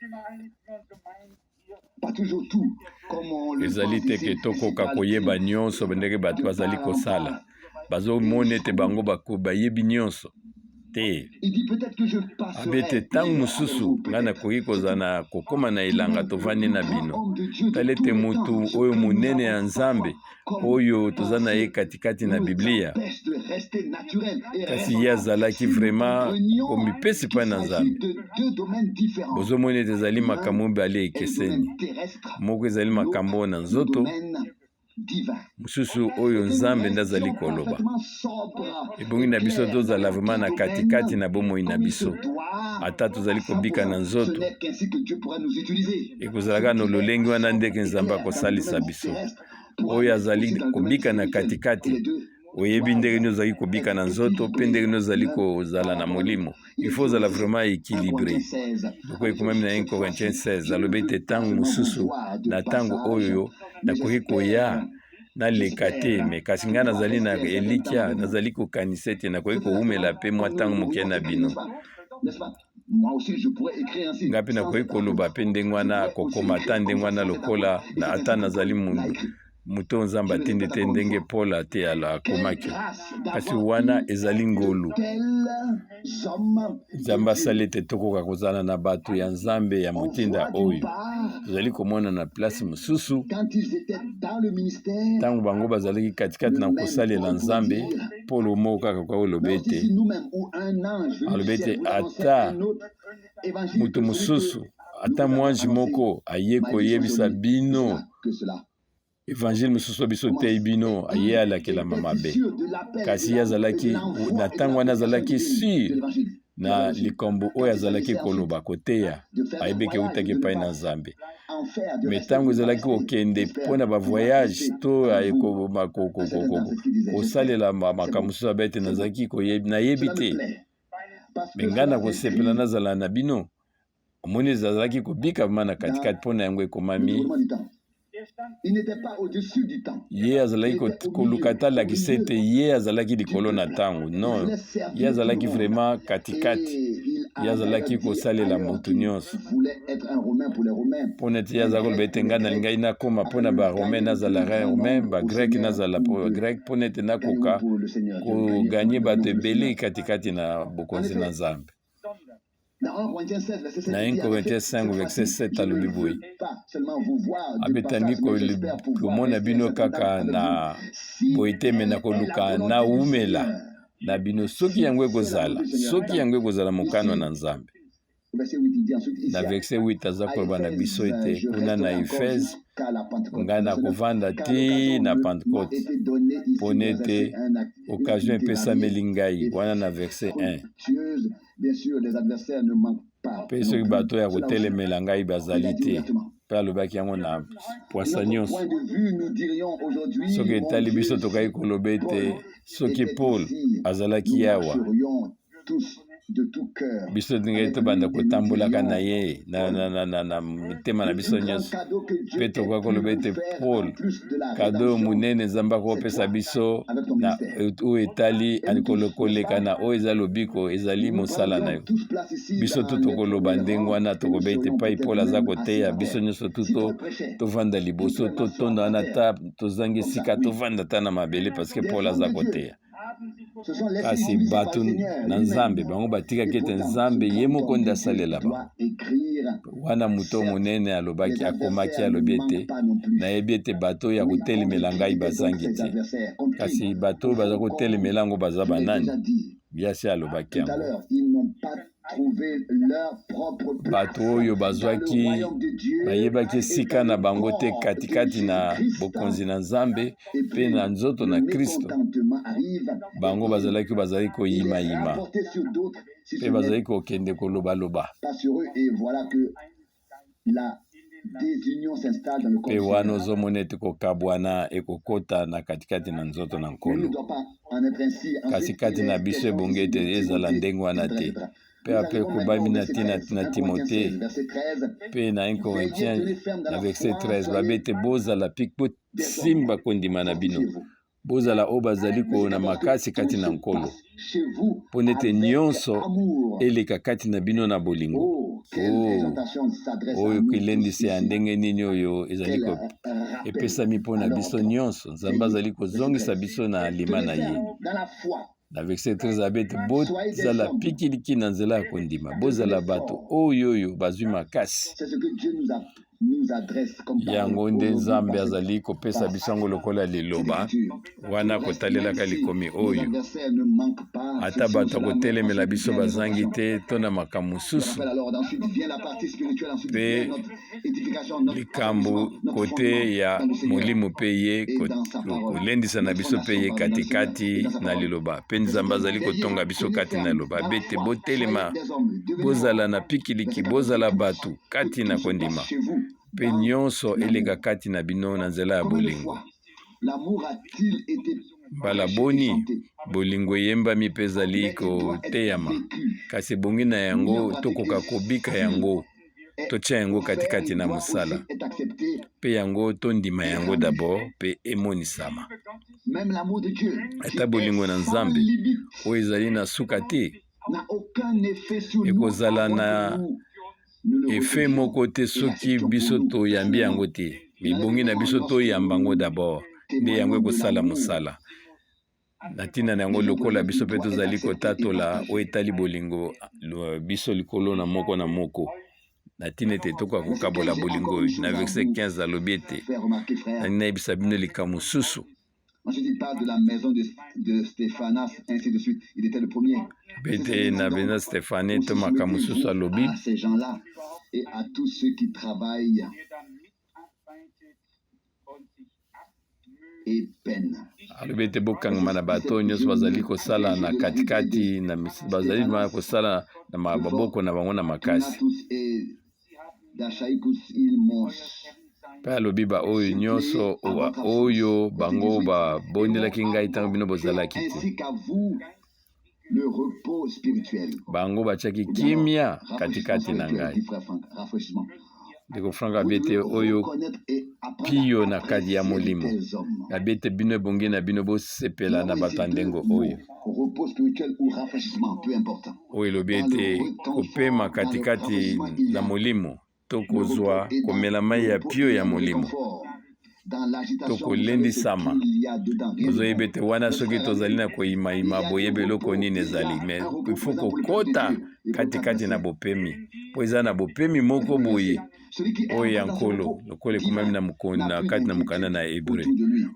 Ezali te ke tokoka koyeba nyonso ndenge bato bazali kosala, bazomona ete bango bayebi nyonso te. Abe te ntango mosusu ngai nakoki kozala na kokóma na elanga tovandi na bino. Tala ete motu oyo monene ya Nzambe oyo toza na ye katikati na Biblia, kasi ye azalaki vraiment komipesa epai na Nzambe. Bozomona ete ezali makambo mibale ekeseni: moko ezali makambo na nzoto, mosusu oyo Nzambe nde azali koloba. Ebongi na biso tozala vraiment na katikati na bomoi na biso. Ata tozali kobika na nzoto, ekozalaka na lolenge wana ndenge Nzambe akosalisa biso. Oyo azali kobika na katikati, oyebi ndenge nini ozali kobika na nzoto mpe ndenge nini ozali kozala na molimo. Il faut ozala vraiment équilibré. Lokola ekomami na 1 Corinthiens 16, alobi ete ntango mosusu na ntango oyo nakoki koya naleka te, mais kasi ngai nazali na elikya, nazali kokanisa ete nakoki kowumela mpe mwa ntango moke na bino. Ngai mpe nakoki koloba mpe ndenge wana, kokoma ata ndenge wana, lokola ata nazali moto oyo Nzambe atindi te, ndenge Paul ate akomaki. Kasi wana ezali ngolu Nzambe asali ete tokoka kozala na bato ya Nzambe ya motinda oyo. Tozali komona na place mosusu, ntango bango bazalaki katikati na kosalela Nzambe, Paul moko kaka koka koloba ete, alobi ete ata moto mosusu, ata mwanji moko aye koyebisa bino évangile mosusu biso tei bino, aye alakelama mabe. Kasi ye azalaki na ntango wana azalaki sûr na likambo oyo azalaki koloba, koteya, ayebeki eutaki epai na Nzambe. Mais ntango ezalaki kokende mpona bavoyage to kosalela makambo mosusu, abe ete nazalaki nayebi te, mais ngai na kosepela nazala na bino. Omoni, ezalaki kobika ma na katikati. Mpo na yango ekomami ye azalaki koluka ete alakisa ete ye azalaki likolo na ntango. Non, ye azalaki vraiment katikati, ye azalaki kosalela motu nyonso, mpona ete ye azalaki koloba ete ngai nalingai nakóma mpona Baromain nazala Romain, Bagrec nazala Grec, mpona ete nakoka kogagner bato ebele katikati na bokonzi na Nzambe. Na 1 Corinthiens 5 verset 7 alobi boye: abetangi komona bino kaka na boye te, mais na koluka nawumela na bino, soki yango ekozala, soki yango ekozala mokano na Nzambe. Na verset 8 aza koloba na biso ete kuna na Efese ngai nakovanda ti na Pentecôte, mpona ete occasion epesameli ngai wana na verset 1, mpe soki bato ya kotelemela ngai bazali te. Mpe alobaki yango na pwasa nyonso. Soki etali biso, tokaki koloba ete soki Paul azalaki awa, Biso tolingaki tobanda kotambolaka na ye na mitema na biso nyonso. Mpe tokoki koloba ete Paul, kado oyo monene Nzambe akopesa biso na oyo etali koleka na oyo eza lobiko, ezali mosala na yo. Biso tu tokoloba ndenge wana, tokoba ete epai Paul aza koteya biso nyonso tu tovanda liboso, totonda wana ata tozangi esika tovanda ata na mabele, parce que Paul aza koteya. Kasi bato na Nzambe bango batikaki ete Nzambe ye moko nde asalela bango. Wana moto monene alobaki, akomaki, alobi ete nayebi ete bato oyo ya kotelemela ngai bazangi te. Kasi bato oyo baza kotelemela yango baza banani? Biasi alobaki yango. Bato oyo bazwaki, bayebaki esika na bango te katikati na bokonzi na Nzambe mpe na nzoto na Kristo. Bango bazalaki bazali koyimayima mpe bazali kokende kolobaloba. Mpe wana ozomona ete kokabwana ekokota na katikati na nzoto na Nkolo. Kasi kati na biso ebongi ete ezala ndenge wana te. Mpe ape ekobami na ntina na Timote mpe na 1 Corinthiens na verset 13, babe ete bozala pik, bosimba kondima na bino, bozala oyo bazali na makasi kati na Nkolo, mpo nete nyonso eleka kati na bino na bolingo. Oh, oyo kilendisi ya ndenge nini oyo ezali epesami mpo na biso nyonso! Nzambe azali kozongisa biso na alima na ye. Na verset 13 abe ete bozala pikiliki na nzela ya kondima, bozala bato oyo oyo bazwi makasi. Yango nde Nzambe azali kopesa biso yango lokola liloba wana, kotalelaka likomi oyo. Ata bato ya kotelemela biso bazangi te to na makambo mosusu, mpe likambo kote ya molimo mpe ye kolendisa na biso mpe ye katikati na liloba, mpe Nzambe azali kotonga biso kati na liloba bete botelema, bozala na pikiliki, bozala bato kati na kondima, mpe nyonso eleka kati na bino na nzela ya bolingo. Mbala boni bolingo eyembami mpe ezali koteyama, kasi ebongi na yango tokoka kobika yango, totia yango katikati na mosala, mpe yango tondima yango dabord mpe emonisama. Ata bolingo na Nzambe oyo ezali na suka te ekozala na efe moko te soki biso toyambi yango te. Mibongi na biso toyamba yango dabord, nde yango ekosala mosala na ntina na yango, lokola biso mpe tozali kotatola oyo etali bolingo biso likolo na moko na moko, na ntina ete tokoka kokabola bolingo oyo. Na verset 15 alobi ete nani nayebisa bino likambo mosusu. Ensuite, il parle de la maison de Stéphanas, ainsi de suite. Il était le premier. Bete na bena Stefane to makambo mosusu alobi. À ces gens-là et à tous ceux qui travaillent et peinent. Alobi ete bokangama na bato oyo nyonso bazali kosala na katikati na bazali kosala na maboko na bango na makasi. Mpe alobi baoyo nyonso oyo bango babondelaki ngai ntango bino bozalaki te, bango batiaki kimia katikati na ngai. Ndeko Frank abi ete oyo piyo na kati ya molimo, abi ete bino ebongi na bino bosepela na bato ya ndenge oyo. Oyo elobi ete kopema katikati na molimo, to kozwa komela mai ya pio ya molimo, to kolendisama. Ozoyeba ete wana soki tozali na koyimayima, boyebi eloko nini ezali, mais il faut kokota katikati na bopemi, mpo eza na bopemi moko boye oyo ya Nkolo, lokola ekomami na na kati na mokanda na Hebre,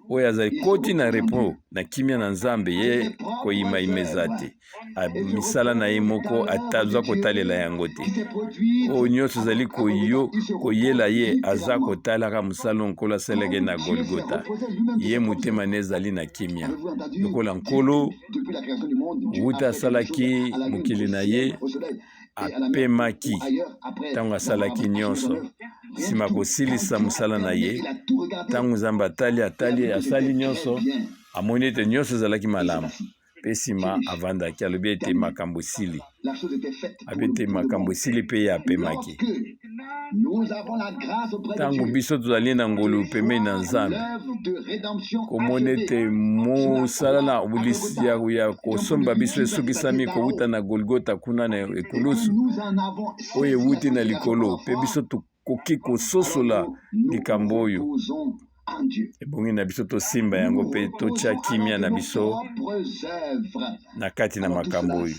oyo azali koti na repos na kimia na Nzambe, ye koyimayima eza te, misala na ye moko aza kotalela yango te. Oyo nyonso ezali koyela ye, aza kotalaka mosala oyo Nkolo asalaki na Golgota, ye motema ne ezali na kimia lokola Nkolo wuta asalaki mokili na ye, apemaki ntango asalaki nyonso. Nsima kosilisa mosala na ye, ntango Nzambe atali, atali, asali nyonso, amoni ete nyonso ezalaki malamu. Mpe nsima avandaki, alobi ete makambo esili. Alobi ete makambo esili mpe ye apemaki. Ntango biso tozali na ngolu pembeni na Nzambe, komona ete mosala na ya kosomba biso esukisami kowuta na Golgota kuna na ekulusu oyo ewuti na likolo, mpe biso tokoki kososola likambo oyo ebongi na biso tosimba yango mpe totya kimia na biso na kati na makambo oyo.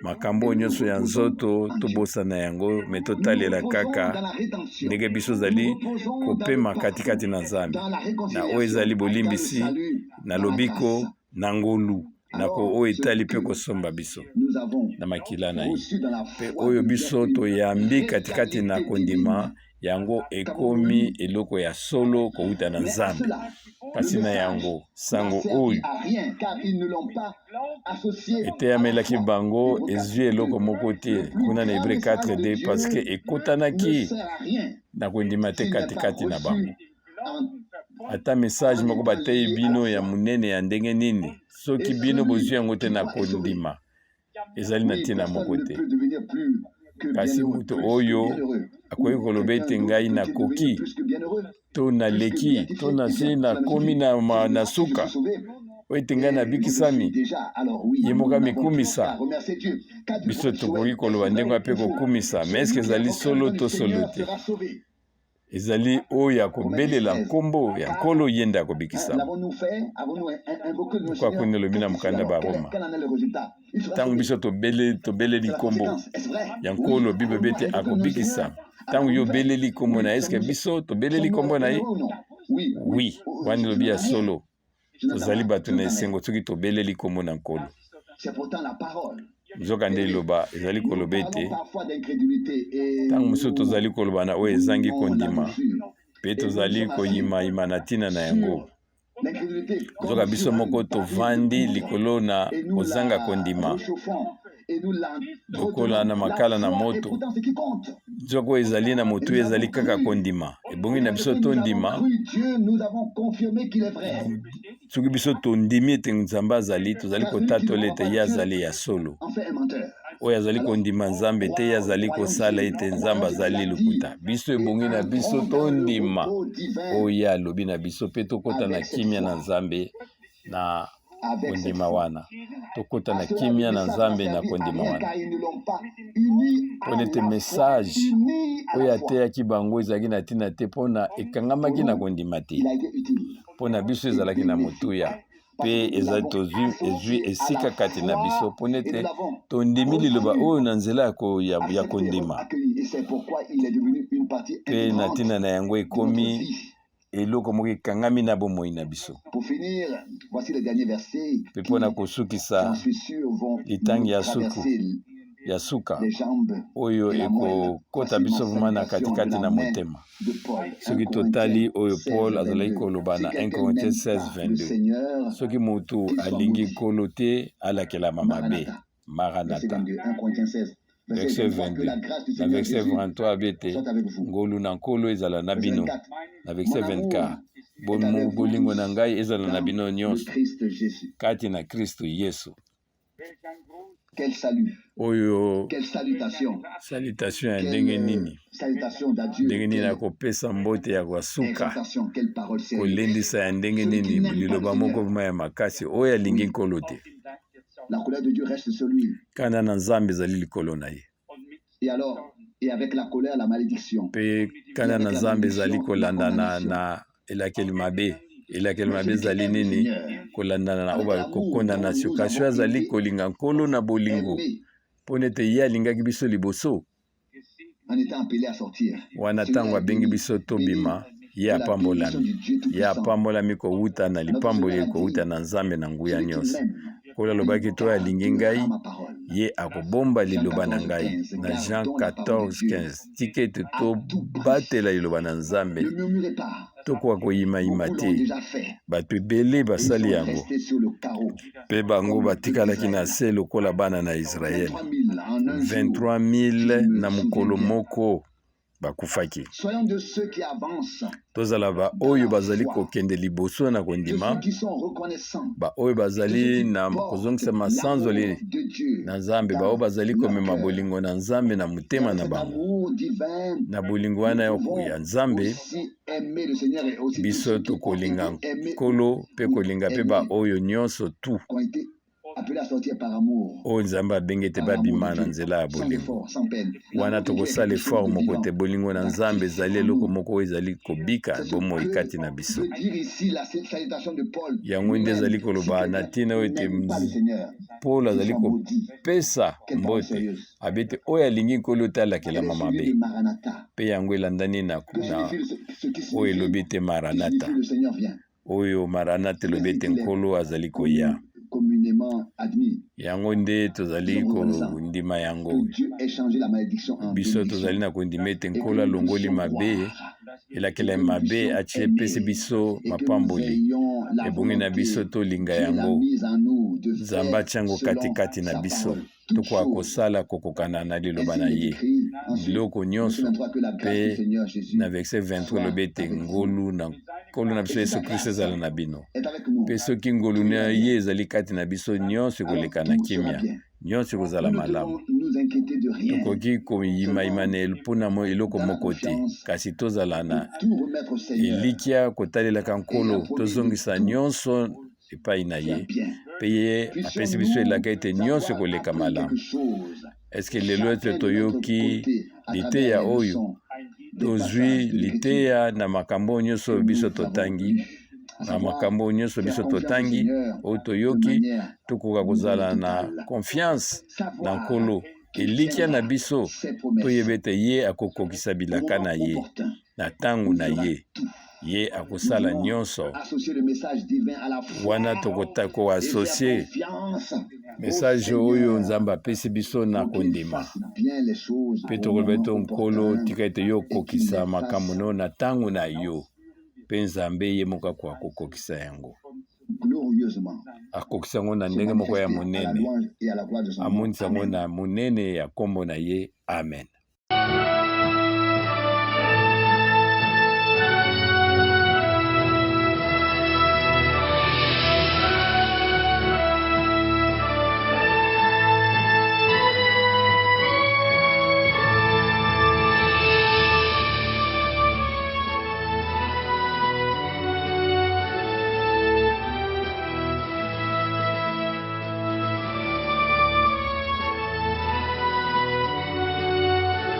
Makambo oyo nyonso ya nzoto tobosana yango, me totalela kaka ndenge biso ozali kopema katikati na Nzambe, na oyo ezali bolimbisi, na lobiko, na ngolu, na ko oyo etali mpe kosomba biso na makila na ye, mpe oyo biso toyambi katikati na kondima yango ekomi eloko ya solo kowuta na Nzambe. Kasi na yango, sango oyo eteyamelaki bango ezwi eloko moko te kuna na Hebre 4:2 parce que ekotanaki na kondima te katikati na bango. Ata message moko bateyi bino ya monene ya ndenge nini, soki bino bozwi yango te na kondima, ezali na ntina moko te. Kasi moto oyo akoki koloba ete ngai nakoki to naleki to nasi nakomi na, na suka oyo ete ngai nabikisami, ye moko amikumisa. Biso tokoki koloba ndenge mpe kokumisa, mais eske ezali solo to solo te? Ezali oyo akobelela nkombo ya Nkolo, ye nde akobikisama. Lokola kuna elobi na mokanda Baroma, ntango biso tobeleli nkombo ya Nkolo, Bible elobi ete akobikisama. Ntango yo obeleli nkombo na ye, eske biso tobeleli nkombo na ye? Oui, wana elobi ya solo. Tozali bato na esengo soki tobeleli nkombo na Nkolo. Nzokande liloba ezali koloba ete ntango mosusu tozali koloba na oyo ezangi kondima mpe tozali koyimayima na ntina na yango. Nzoka biso moko tovandi likolo na kozanga kondima lokola na makala na moto. Nzoka oyo ezali na motu ezali kaka kondima. Ebongi na biso tondima. Soki biso tondimi ete Nzambe azali, tozali kotatola ete ye azali ya solo. Oyo azali kondima Nzambe te, ye azali kosala ete Nzambe azali lokuta. Biso ebongi na biso tondima oyo ye alobi na biso mpe tokota na kimia na Nzambe na kondima wana. Tokota na kimia na Nzambe na kondima wana. Mpo ete message oyo ateyaki bango ezalaki na ntina te mpo na ekangamaki na kondima te. Mpo na biso ezalaki na motuya mpe ezali tozwi ezwi esika kati na biso mpo nete tondimi liloba oyo na nzela ya kondima, mpe na ntina na yango ekomi eloko moko ekangami na bomoi na biso. Mpe mpo na kosukisa litangi ya suku ya suka oyo ekokota biso vraimen na katikati na motema, soki totali oyo Paul azalaki koloba na 1 Corinthiens 16:22, soki moto alingi Nkolo te, alakelama mabe. Maranatha. Verset 22. Na verset 23 abi ete ngolu na Nkolo ezala na bino. Na verset 24, bolingo na ngai ezala na bino nyonso kati na Kristo Yesu. Quel salut. Oyo Quelle salutation. Salutation ya ndenge nini? Salutation d'adieu. Ndenge nini akopesa mbote ya kwasuka? Exhortation, quelle parole sérieuse. Kolendisa ya ndenge nini? Liloba moko vraimen ya makasi oyo alingi Nkolo te. La colère de Dieu reste sur lui. Kanda na Nzambe ezali likolo na ye. Et alors, et avec la colère, la malédiction. Mpe kanda na Nzambe ezali kolandana na elakeli mabe. Elakeli mabe ezali nini? Kolandana na oyo bakokondana. Kasi oyo azali kolinga Nkolo na bolingo, mpo nete ye alingaki biso liboso. Wana ntango abengi biso tobima, ye apambolami. Ye apambolami kowuta na lipamboli kowuta na Nzambe na nguya nyonso. Nkolo alobaki to alingi ngai, ye akobomba liloba na ngai. Na Jean 14:15, tika ete tobatela liloba na Nzambe, tokoka koyimayima te. Bato ebele basali yango, mpe bango batikalaki na se lokola bana na Israele. 23 000 na mokolo moko. Bakufaki. Tozala baoyo bazali kokende liboso na kondima, baoyo bazali na kozongisa masanzoli na Nzambe, baoyo bazali komema bolingo na Nzambe na motema na bango. Na bolingo wana ya Nzambe, biso tokolinga Nkolo mpe kolinga mpe baoyo nyonso tu oyo Nzambe abengi ete babima na nzela ya bolingo. Wana tokosala effort moko te. Bolingo na Nzambe ezali eloko moko oyo ezali kobika bomoi kati na biso. Yango nde ezali koloba na ntina oyo ete Paul azali kopesa mbote abe ete oyo alingi Nkolo te alakelama mabe. Mpe yango elandani na oyo elobi ete Maranata. Oyo Maranatha elobi ete Nkolo azali koya. Yango nde tozali kondima yango. Biso tozali na kondima ete Nkolo alongoli mabe, elakela mabe, atie epesi biso mapamboli. Ebongi na biso tolinga yango. Nzambe atia yango katikati na biso. Tokoka kosala kokokana na liloba na ye biloko nyonso. Mpe na verset 23 elobi ete ngolu na Nkolo na biso Yesu Kristo ezala na bino. Mpe soki ngolu na ye ezali kati na biso, nyonso ekoleka na kimia, nyonso ekozala malamu. Tokoki koyimayima na mpo na eloko moko te, kasi tozala na elikya kotalelaka Nkolo, tozongisa nyonso epai na ye, mpe ye apesi biso elaka ete nyonso ekoleka malamu. Eske lelo ete toyoki liteya oyo? Tozwi liteya na makambo oyo nyonso oyo biso totangi, na makambo oyo nyonso biso totangi, oyo toyoki, tokoka kozala na confiance na Nkolo, elikya na biso, toyeba ete ye akokokisa bilaka na ye na ntango na ye. Ye akosala nyonso wana. Tokoasocie message oyo Nzambe apesi biso na kondima, mpe tokoloba ete Nkolo, tika ete yo okokisa makambo no na ntango na yo, mpe Nzambe ye moko akoka kokokisa yango. Akokisa yango na ndenge moko ya monene, amonisa yango na monene ya nkombo na ye. Amen.